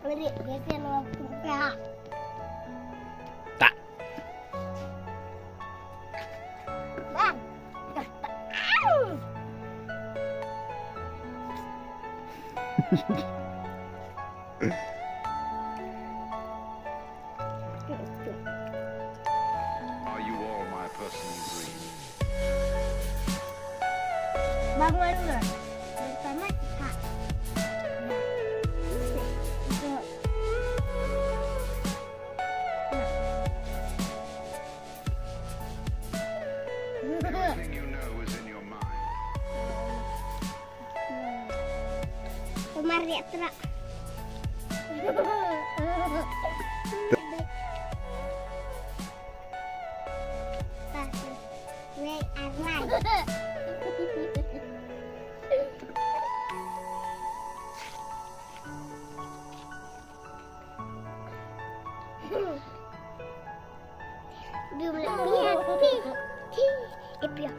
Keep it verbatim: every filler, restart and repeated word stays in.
Beri dia kena buka. Tak. Bang. Are you all my personal dream? Bangun dulu. Pertama kita. Nah, terus itu. Everything you know is in your mind. Kemari terak. Wei arwai. Dum le piat pi ti ipia.